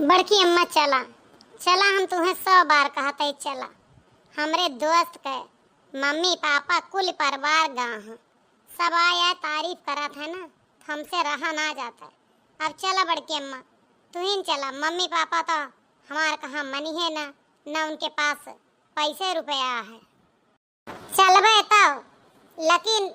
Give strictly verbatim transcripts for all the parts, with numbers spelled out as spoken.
बड़की अम्मा, चला, चला, हम तुहें सौ बार कहत है, चला। हमरे दोस्त के मम्मी, पापा, कुल परिवार गा हैं, सब आय, आय तारीफ करत है ना, तो हमसे रहा ना जात है। अब चला बड़की अम्मा, तुहिन चला, मम्मी पापा तो हमार कहाँ मनिहे ना, ना उनके पास पैसे रुपया है। चलबे तब, लेकिन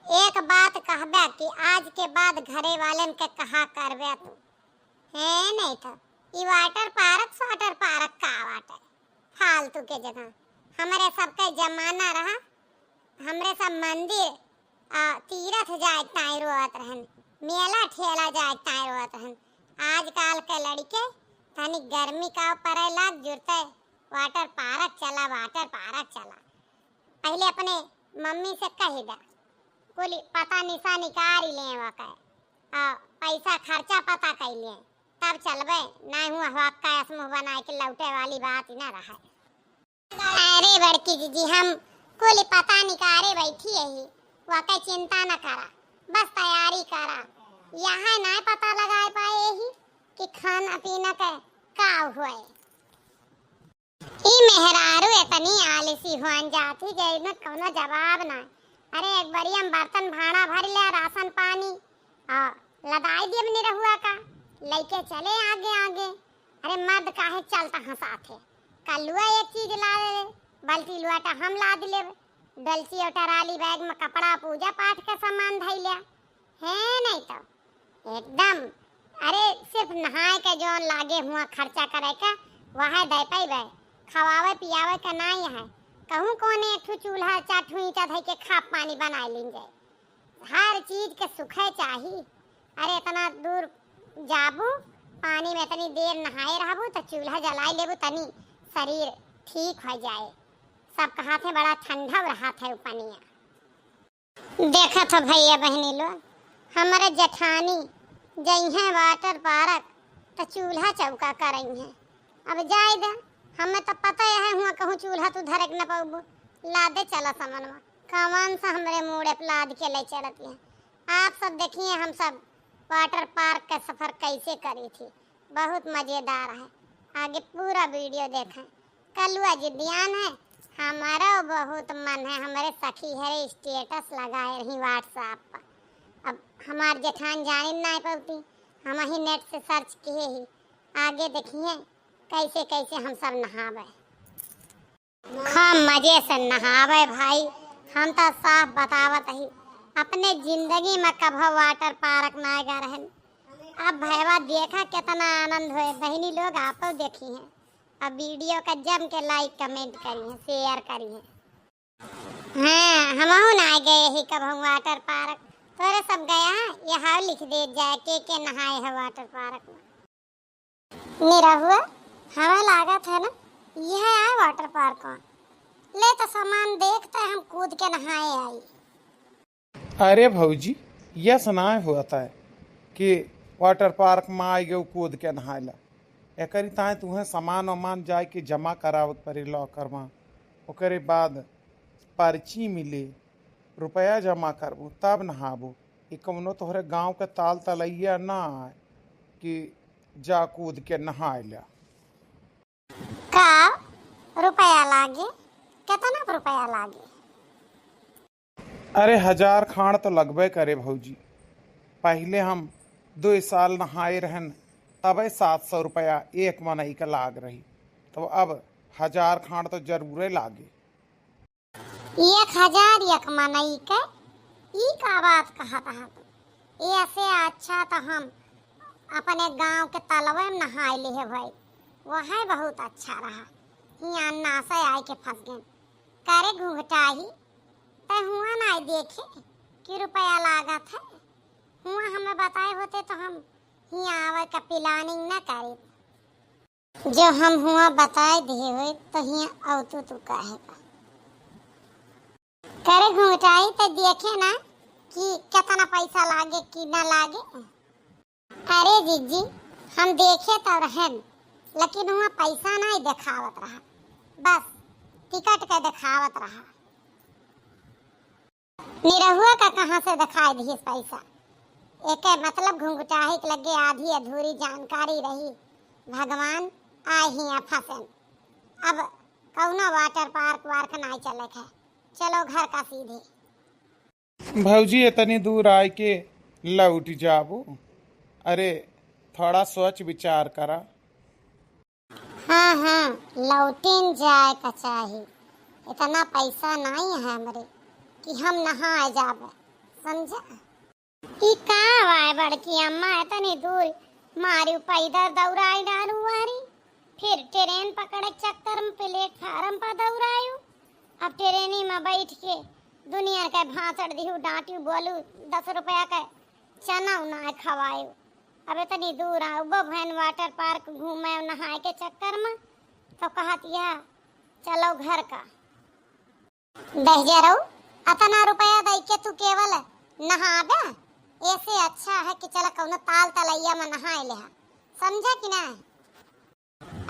एक बात कहबे कि आज के बाद घरे वालन के कहा करबे तू। हे नहीं तो, ई water park, स्वाटर पार्क का बाटे? फालतू के जगह। हमरे सबके जमाना रहा, हमरे सब मंदिर आ, तीरथ जाए ताई रोवत रहन, मेला ठेला जाए ताई रोवत रहन। आजकल के लड़के तनी गर्मी का परे लाग जुरते, water park चला, water park चला। पहले अपने मम्मी से कही दा, कुल पता निशा निकाल ले वके, आ, पैसा खर्चा पता कर ले, तब चलबे, नहीं हुआ हुआ का मुँह बनाए के लौटे वाली बात ही ना रहे। अरे बड़की जीजी, हम कुल पता निकारे बैठी यही, वके चिंता न करा, बस तैयारी करा। यहाँ ना पता लगाए पाए यही कि खाना पीना के का हुए। ई मेहरारू इतनी आलसी हुआन जाती जे इनमें कौनो जवाब ना। अरे एक बारी हम बर्तन भाड़ा भर लिया, राशन पानी, आ, लदाई देब निरहुआ का, लइके चले आगे आगे। अरे मर्द काहे चलता हंसात है? कलुआ एक चीज ला ले, बाल्टी लोटा हम लाद लेब, डलची और टराली बैग में कपड़ा, पूजा पाठ के सामान धइल्या। है नहीं तो एकदम, अरे सिर्फ नहाए के जौन लागे हुआ खर्चा करे के, वह दे पैबे, खवावे पियावे के नाई है। कहूँ कौन एक ठो चूल्हा, चार ठो ईंटा धइ के खाप पानी बनाए लीन जाए। हर चीज के सुखे चाही। अरे इतना दूर जाबू, पानी में इतनी देर नहाए रहबू तो चूल्हा जलाए लेबू, तनी शरीर ठीक हो जाए। सब कहत है बड़ा ठंडा रहत है उ पनिया। देखत हो भैया बहनी लोग, हमरे जेठानी जइहें water park तो चूल्हा चौका करइहें। अब जाए दे, हमें तो पता है हुआ कहूँ चूल्हा तू धरे के न पउबू। लादे चला समनवा, कवन सा हमरे मूड़े पे लाद के ले चलत है। आप सब देखिए हम सब water park का सफर कैसे करी थी, बहुत मजेदार है। आगे पूरा video देखें। कलुआ जिद्दियान है, हमारा बहुत मन है, हमरे सखी हरे status लगाए रही WhatsApp पर। अब हमार जेठान जाने ना पौती, हम ही net से search किए ही। आगे देखिए कैसे कैसे हम सब नहावे। खूब मजे से नहावे भाई, हम तो साफ बतावत ही, अपने जिंदगी में कभो water park ना गए रहन। अब भैया देखा कितना आनंद होए, बहनी लोग आपो देखी हैं। अब video का जम के like comment करी हैं, share करी हैं। हाँ, हमहू ना गए ही कभो water park, तोरे सब गया, यहाँ लिख दे जाए के के नहाए है water park में। निरहुआ, हमें लागत है ना, यह आए water park में। ले तो सामान देखते हम कूद के नहाए आई। अरे भौजी, यस नाय होत है कि water park में आइ गयो कूद के नहाए ला। एकरी ताय तुहें सामान वामान जाए के जमा करावे के पड़ी locker में। ओकरे बाद पर्ची मिले, रुपया जमा करबू तब नहाबू। ई कौनो तोहरे गाँव के ताल तलैया ना आए कि जा कूद के नहाए ला। का रुपया लागे? केतना रुपया लागे? अरे हजार खांड़ तो लगबे करे भौजी। पहिले हम दुइ साल नहाए रहन, तबे सात सौ रुपया एक मनई के लाग रही, तो अब हजार खांड़ तो जरूरे लागे। एक हजार एक मनई के? ई का बात कहत हा तू? ऐसे अच्छा तो हम अपने गांव के तलवे में नहाए लिहे भाई, वह बहुत अच्छा रहा। हियाँ नासे आए के फंस गए। करे घुघटाही, तै हुआँ नाई देखे कि रुपया लागत है। हुआँ हमें बताए होते तो हम हियाँ आवे का planning न करे। जो हम हुआँ बताए दिए होई तो हियाँ अवतू तू काहे का? करे घुघटाही तो देखे ना कि केतना पैसा लागे कि ना लागे। अरे जीजी, हम देखे तो रहन, लेकिन हुआँ पैसा नाई देखावत रहा, बस टिकट के देखावत रहा। निरहुआ का कहाँ से देखाई दिहिस पैसा? एके मतलब घुंघटाही के लगे आधी अधूरी जानकारी रही, भगवान, आए हियाँ फंसेन। अब कउनो water park वार्क नाहीं चले के है। चलो घर का सीधे। भौजी, इतनी दूर आए के लौट जाबू? अरे, थोड़ा सोच विचार करा। हाँ, हाँ, लौटिन जाए का चाही। इतना पैसा नाहीं है हमरे कि हम नहाए जाबे, समझा? ई का बाय बड़की अम्मा, इतनी दूर मारियो पैदर दौड़ाई डारू वारी, फिर ट्रेन पकड़े के चक्कर में platform पर दौड़ायू। अब ट्रेनी में बैठ के दुनिया के भाषण दिहू, डांटियो बोलू, दस रुपया के चना उना खवायू। अब इतनी दूर आऊ, वो बहन water park घूमे नहाए के चक्कर में, तो कहत यह चलो घर का। दहिजरऊ, अतना रुपया दई के तू केवल नहाबे? ऐसे अच्छा है कि चला कउनो ताल तलैया में नहाए लेहा, समझा कि ना?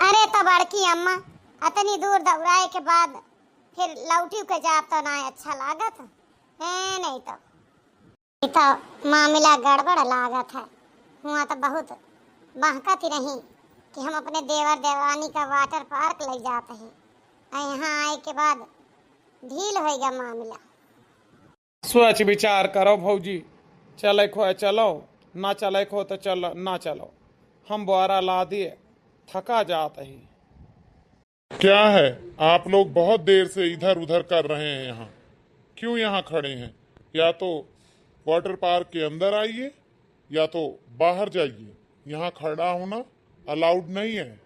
अरे तो बड़की अम्मा, अतनी दूर दौड़ाए के बाद फिर लौटियो के जाब तो ना अच्छा लागत है, नहीं तो। ई तो मामला गड़बड़ लागत है। हुआं तो बहुत बहकत ही रही कि हम अपने देवर देवरानी का water park ले जात ही, और यहाँ आए के बाद ढील होइगा मामला। सोच विचार करो भौजी, चले खो चलो, ना चले खो तो चलो, ना चलो। हम बोरा ला दिए, थका जात ही। क्या है, आप लोग बहुत देर से इधर उधर कर रहे हैं यहाँ, क्यों यहाँ खड़े हैं? या तो water park के अंदर आइए या तो बाहर जाइए, यहाँ खड़ा होना allowed नहीं है।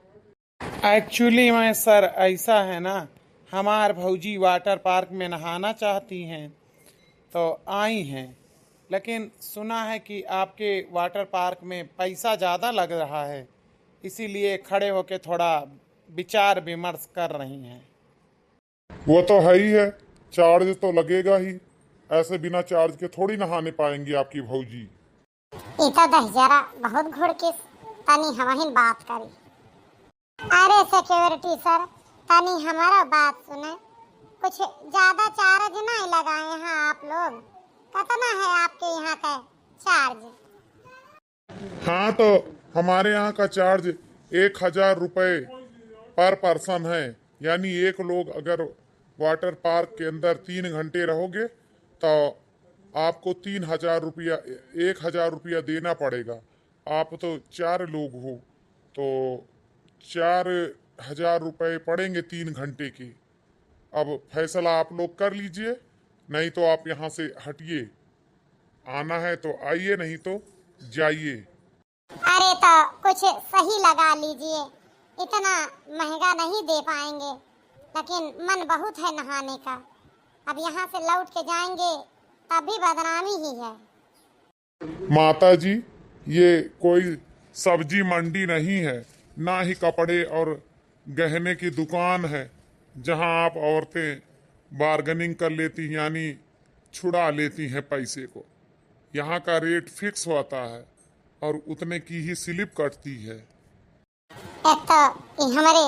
Actually में सर ऐसा है ना, हमार भौजी water park में नहाना चाहती हैं तो आई हैं, लेकिन सुना है कि आपके water park में पैसा ज़्यादा लग रहा है, इसीलिए खड़े होके थोड़ा विचार विमर्श कर रही हैं। वो तो है ही है, charge तो लगेगा ही, ऐसे बिना charge के थोड़ी नहाने पाएंगी आपकी भौजी। ई तो दहिजरा बहुत घुड़किस, तनी हमहिन बात करी। अरे security sir, तनी हमारा बात सुने, कुछ ज्यादा charge नहीं लगाए हैं आप लोग? कितना है आपके यहाँ का charge? हाँ, तो हमारे यहाँ का charge एक हजार रुपये per person है, यानी एक लोग अगर water park के अंदर तीन घंटे रहोगे तो आपको तीन हजार रुपया, एक हजार रुपया देना पड़ेगा। आप तो चार लोग हो, तो चार हजार रुपये पड़ेंगे तीन घंटे के। अब फैसला आप लोग कर लीजिए, नहीं तो आप यहाँ से हटिए। आना है तो आइए, नहीं तो जाइए। अरे तो कुछ सही लगा लीजिए, इतना महंगा नहीं दे पाएंगे, लेकिन मन बहुत है नहाने का। अब यहाँ से लौट के जाएंगे तब भी बदनामी ही है। माता जी, ये कोई सब्जी मंडी नहीं है, ना ही कपड़े और गहने की दुकान है, जहाँ आप औरतें bargaining कर लेती, यानी छुड़ा लेती हैं पैसे को। यहाँ का rate fix होता है और उतने की ही slip कटती है। एक तो ई हमरे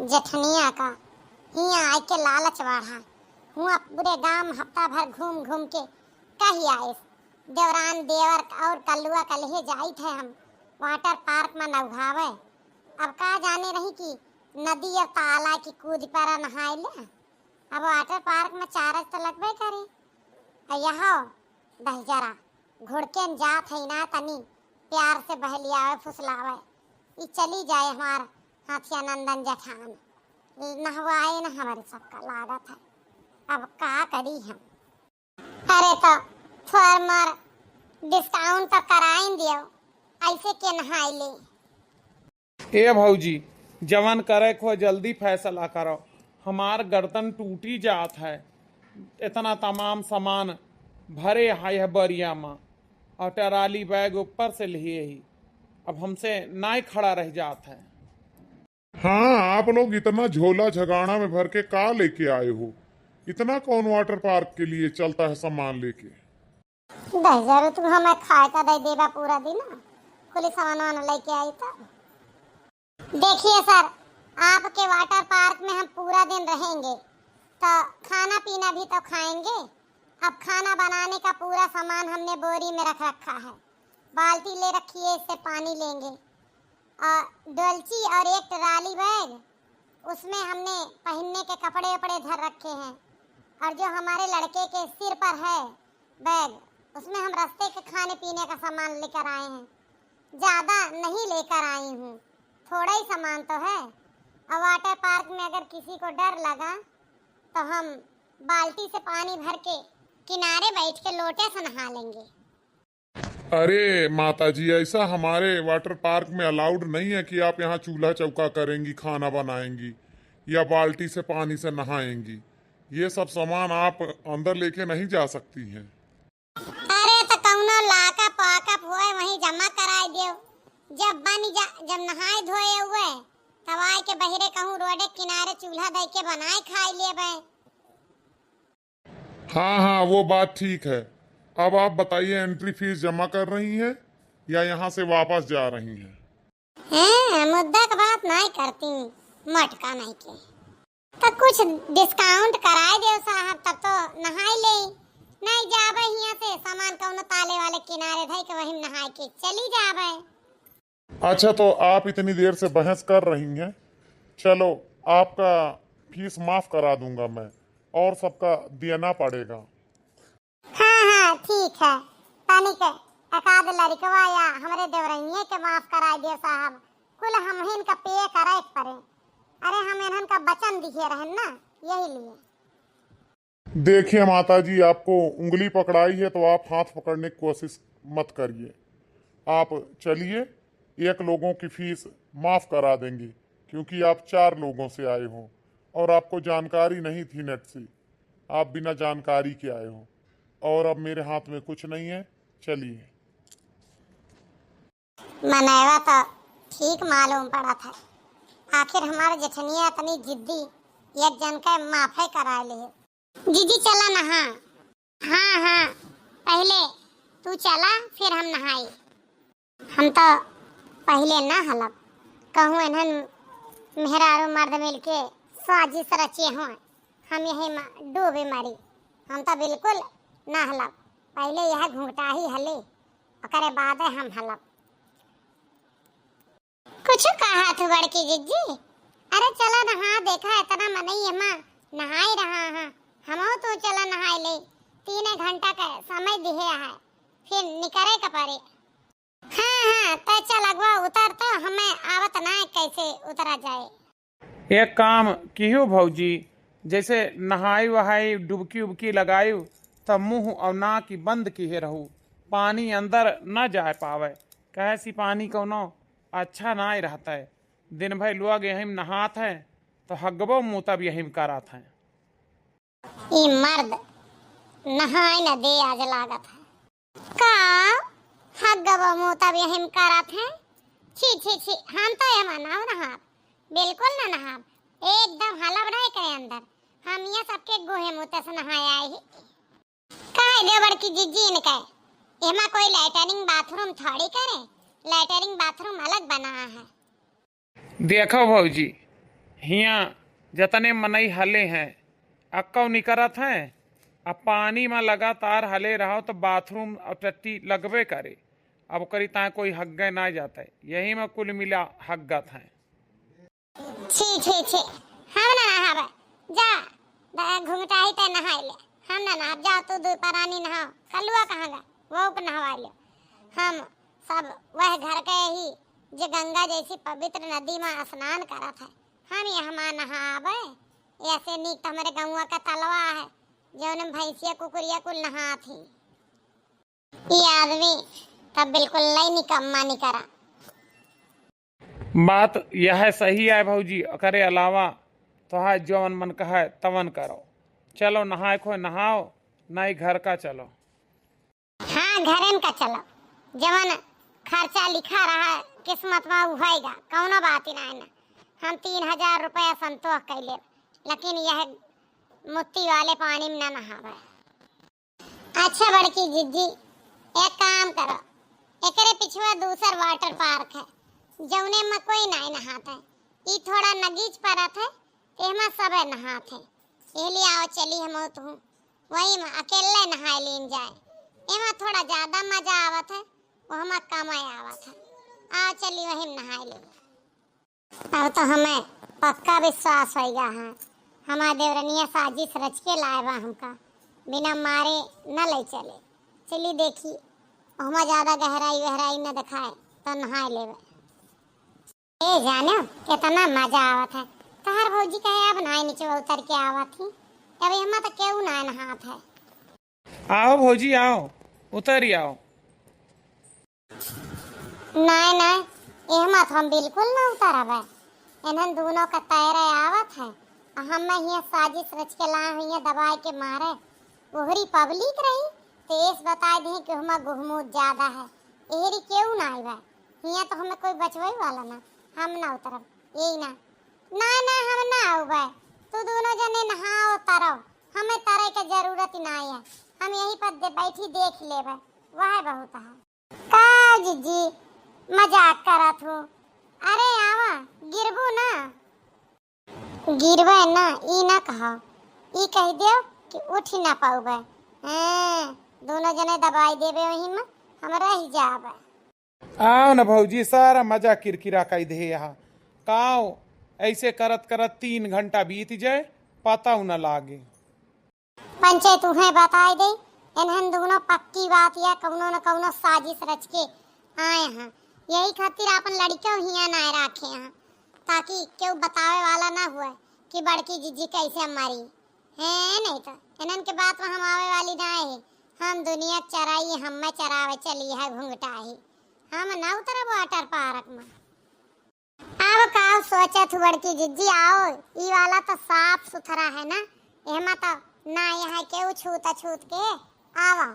जेठनिया का हियाँ आए के लालच बढ़ा, हुआं पूरे गांव हफ्ता भर घूम घूम के कही आइस, देवरान देवर और कल्लुआ का लेहे जाइत है हम water park में नौहावे। अब का जाने रही कि नदी और ताला की कूद पर नहाए ले। अब water park में charge तो लगबे करी। आ यहो दहिजरा घुड़केन जात है ना, तनी प्यार से बहलियावे फुसलावे, ई चली जाए हमार हाथिया नंदन जेठान, नहवाए न हमारे सबका लागत है। अब का करी हम? अरे तो थोर मोर discount तो कराइन दियो, ऐसे के नहाई ले। ए भौजी, जवन करे को जल्दी फैसला करो, हमार गर्दन टूटी जात है। इतना तमाम सामान भरे है यह बोरिया में और trolley bag ऊपर से लिए ही, अब हमसे नाय खड़ा रह जात है। हाँ, आप लोग इतना झोला झगाड़ा में भर के का लेके आए हो? इतना कौन water park के लिए चलता है सामान लेके? दहिजरा, तू हमें खाए का दे देबा पूरा दिन, कुली सामान वामान लेके आई तो। देखिए सर, आपके water park में हम पूरा दिन रहेंगे, तो खाना पीना भी तो खाएंगे। अब खाना बनाने का पूरा सामान हमने बोरी में रख रखा है, बाल्टी ले रखी है, इससे पानी लेंगे। और डोलची और एक ट्राली बैग, उसमें हमने पहनने के कपड़े उपड़े धर रखे हैं। और जो हमारे लड़के के सिर पर है बैग, उसमें हम रास्ते के खाने पीने का सामान लेकर आए हैं। ज़्यादा नहीं लेकर आई हूँ, थोड़ा ही सामान तो है। और वाटर पार्क में अगर किसी को डर लगा तो हम बाल्टी से पानी भर के किनारे बैठ के लोटे से नहा लेंगे। अरे माता जी, ऐसा हमारे वाटर पार्क में अलाउड नहीं है कि आप यहाँ चूल्हा चौका करेंगी, खाना बनाएंगी या बाल्टी से पानी से नहाएंगी। ये सब सामान आप अंदर लेके नहीं जा सकती हैं। अरे तो कौनो लाकअप वाकअप होए, वहीं जमा कराए दियो। जब बन जा, जब नहाए धोए हुए, तब आए के बहिरे कहूँ रोडे किनारे चूल्हा दे के बनाए खाए लेबे। हाँ हाँ, वो बात ठीक है। अब आप बताइए, एंट्री फीस जमा कर रही हैं या यहाँ से वापस जा रही हैं? हैं, मुद्दा के बात नहीं करती, मटका नहीं के। तो कुछ डिस्काउंट कराए देव साहब, तब तो नहाई ले। नहीं जाबे हियाँ से सामान कौनो ताले वाले किनारे धई के वहीं नहाए के चली जाबे। अच्छा, तो आप इतनी देर से बहस कर रही हैं, चलो, आपका फीस माफ करा दूंगा मैं, और सबका देना पड़ेगा। हाँ हाँ, ठीक है, तनिक एकाध लड़कवा या हमरे देवरनिये के माफ कराई दे साहब, कुल हमहिन का पे करे के पड़े। अरे, हम इन्हन का वचन दिए रहन ना, यही लिए। देखिए माता जी, आपको उंगली पकड़ाई है तो आप हाथ पकड़ने की कोशिश मत करिए। आप चलिए, एक लोगों की फीस माफ़ करा देंगे, क्योंकि आप चार लोगों से आए हो और आपको जानकारी नहीं थी नेट से, आप बिना जानकारी के आए हो और अब मेरे हाथ में कुछ नहीं है। चलिए। मनैवा तो ठीक मालूम पड़त है, आखिर हमार जेठनिया इतनी जिद्दी, एक जन के माफे कराए ले। जीजी चला नहा। हाँ हाँ, पहले तू चला, फिर हम नहाई। हम तो पहले ना हलब, कहूँ इन्हन मेहरारू मर्द मिलके साजिश रचे हों, हम यही में डूबे मरी। हम तो बिल्कुल ना हलब, पहले यह घुंघटाही हले, ओकरे बादे हम हलब। कुछ कहा थू बड़की जिज्जी? अरे चला नहा, देखा इतना मनई एमा नहाई रहा है, हमहू तो चला नहाई ले। तीन घंटा का समय दिहे है, फिर निकरे का पड़े। हाँ हाँ, तै चल अगवा उतर, तो हमें आवत ना है कैसे उतरा जाए। एक काम किहू भौजी, जैसे नहाई वहाई, डुबकी उबकी लगाई, तब मुँह और नाक बंद किहे रहू, पानी अंदर न जाए पावे, कहे से पानी कौनो अच्छा नाय रहता है। दिन भर लोग यहीं में नहात है, तो हगबो मूतब यहीं में करत है। ई मर्द नहाए न दे आज लागत है। का हगबो मूतब यहीं में करत है? छी छी छी, हम तो एमा ना नहाब, बिल्कुल ना नहाब, एकदम हलब नहीं करे अंदर। हम ये सबके गोहे मूते से नहाए आए ही। कहे दे बड़की जिज्जी इनके, एमा कोई लैटरिन बाथरूम थोड़ी करे, लैटरिन बाथरूम अलग बना है। देखो भौजी, हियाँ जतने मनई हले हैं, अक्कौ निकरत हैं, अब पानी में लगातार हले रहो तो बाथरूम और टट्टी लगबे करे। अब ओकरी ताए कोई हग्गे ना जाते, यही में कुल मिला हग्गत हैं। छी छी छी, हम ना नहाबे, जा, द-, घुंघटाही ते नहाई ले, हम ना नहाब, जाओ तू दू परानी नहाओ, कलुआ कहाँ गा, वो पे नहवा ले। हम सब वह घर के ही जे गंगा जैसी पवित्र नदी में स्नान करत है, हम यहाँ मा नहाबे? ऐसे नीक तो हमरे गौवा का तलवा है, जौन में भैंसिया कुकुरिया कुल नहात ही। ई आदमी तब बिल्कुल नहीं निकम्मा निकरा। बात यह सही है भौजी, ओकरे अलावा तोहार जौन मन कहे तवन करो। चलो नहाए खोए नहाओ, नहीं घर का चलो। हाँ, घरेन का चलो, जवन खर्चा लिखा रहा किस्मत में उहैगा, कौनो बात ही ना है ना। हम तीन हजार रुपया संतोष कैले, लेकिन यह मुत्ती वाले पानी में ना नहावे। अच्छा बड़की जिज्जी, एक काम करो, एकरे पिछवा दूसर वाटर पार्क है, जौने में कोई नाय नहात है। ई थोड़ा नगीच परत है, एहमा सबे नहात है। एहलिए आओ चली हम तू, वही में अकेले नहाए लीन जाए। एमा थोड़ा ज्यादा मजा आवत है, ओहमा कम आवत है। आ चली वही नहाए ले। अब तो हमें पक्का विश्वास होइगा है, हमार देवरनिया साजिश रच के लाए बा हमका, बिना मारे न ले चले। चली देखी, ओहमा ज्यादा गहराई वहराई न दिखाए, तो नहाए लेवे। ए जानो, कितना मजा आवत है। तहार भौजी कहे अब नाय नीचे उतर के आवत ही, अब एहमा तो केहू नाय नहात है। आओ भौजी, आओ, उतरी आओ। नाय, नाय, एहमा तो हम बिल्कुल ना उतरब। इन्हन दोनों का तैरे आवत है, आ हम हियाँ साजिश रच के लाए हुई हैं दबाए के मारे। ओहरी पब्लिक रही, तो एस बताए दी कि हमा गुहमूत ज्यादा है, एहरी केहू ना आइबे। हियाँ तो हमें कोई बचवई वाला ना, हम ना उतरब, यही ना। ना, ना, हम ना आउबे, तू दोनों जने नहाओ तरव, हमें तरे के जरूरत ही ना है, हम यही पर दे, बैठी देख लेबे, वह बहुत है। का जिज्जी, मजाक करत हूँ? अरे आवा, गिरबू ना। गिरबे ना, ई ना कहो, ई कह दियो कि उठ ही ना पाउबे। हैं, दोनों जने दबाई देबे वही में, हम रह जाबे। आओ न भौजी, सारा मजा किरकिरा कई दे यहाँ। काओ, ऐसे करत करत तीन घंटा बीत जाए, पता न लागे। पंचे तुहें बताए दे, इन्हन दोनों पक्की बात या कौनो न कौनो साजिश रच के आए हैं। यही खातिर आपन लड़िका हियाँ ना राखे हैं, ताकि केहू बतावे वाला ना हुए कि बड़की जिज्जी कैसे मरी। हैं, नहीं तो इन्हन के बात में हम आवे वाली ना है। हम दुनिया चराई, हम में चरावे चली है घुंघटाही। हम ना उतरब वाटर पार्क में। अब का सोचत हूँ बड़की जिज्जी, आओ, ई वाला तो साफ सुथरा है ना, एहमा तो ना यहाँ केहू छूत अछूत के। आवा।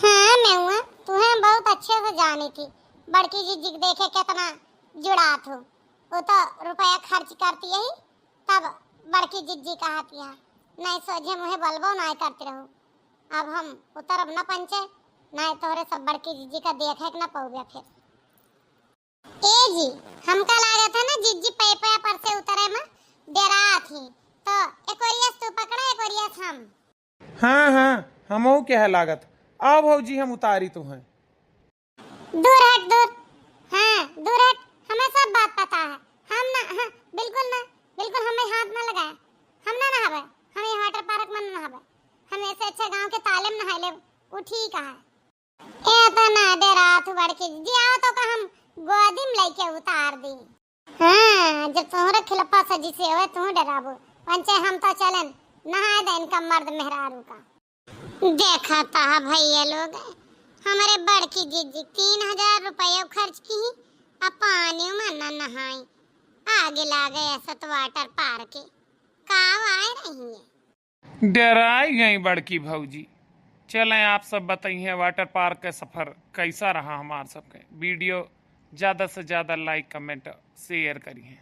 हाँ मेहुआ, तुहें बहुत अच्छे से जानी थी, बड़की जिज्जी के देखे कितना जुड़ात हो। वो तो रुपया खर्च करती यही, तब बड़की जिज्जी कहती है, नहीं सोझे मुँहे बलबो नहीं करती रहू। अब हम उतरब न पंचे, नहीं तोहरे सब बड़की जिज्जी का देखे के न पउबे फिर। ए जी, हमका लागत है ना जिज्जी पैपा पर से उतरे में डेरात ही, तो एक ओरिया से तू पकड़ा, एक ओरिया से हम। हाँ, हाँ, हमहू के है लागत। आओ भौजी, हम उतारी तुहें। दूर हट, दूर। हाँ, दूर हट, हमें सब बात पता है। हम ना, हाँ, बिल्कुल ना, बिल्कुल हमें हाथ ना लगाए। हम ना नहाबे, हम ये वाटर पार्क में ना नहाबे। हम ऐसे अच्छा गाँव के ताले में नहाए लेब, वो ठीक है। एतना डेरात हूँ बड़की जिज्जी, आओ तो का हम गोदी में लेके उतार दी। हाँ, जब तोहरे खिलप्पा सजी से होए, तू डेराबू। पंचे हम तो चलन, नहाए दे इनका मर्द मेहरारू का। देखा ता भैया लोग, हमरे बड़की जिज्जी तीन हजार रुपये खर्च की, आ पानी में न नहाई। आगे लागे ऐसा तो वाटर पार्क के, का आए रही है। डेराई गई बड़की भौजी। चलें, आप सब बताइए, वाटर पार्क का सफर कैसा रहा हमार सबके। वीडियो ज्यादा से ज्यादा like, comment, share करिए।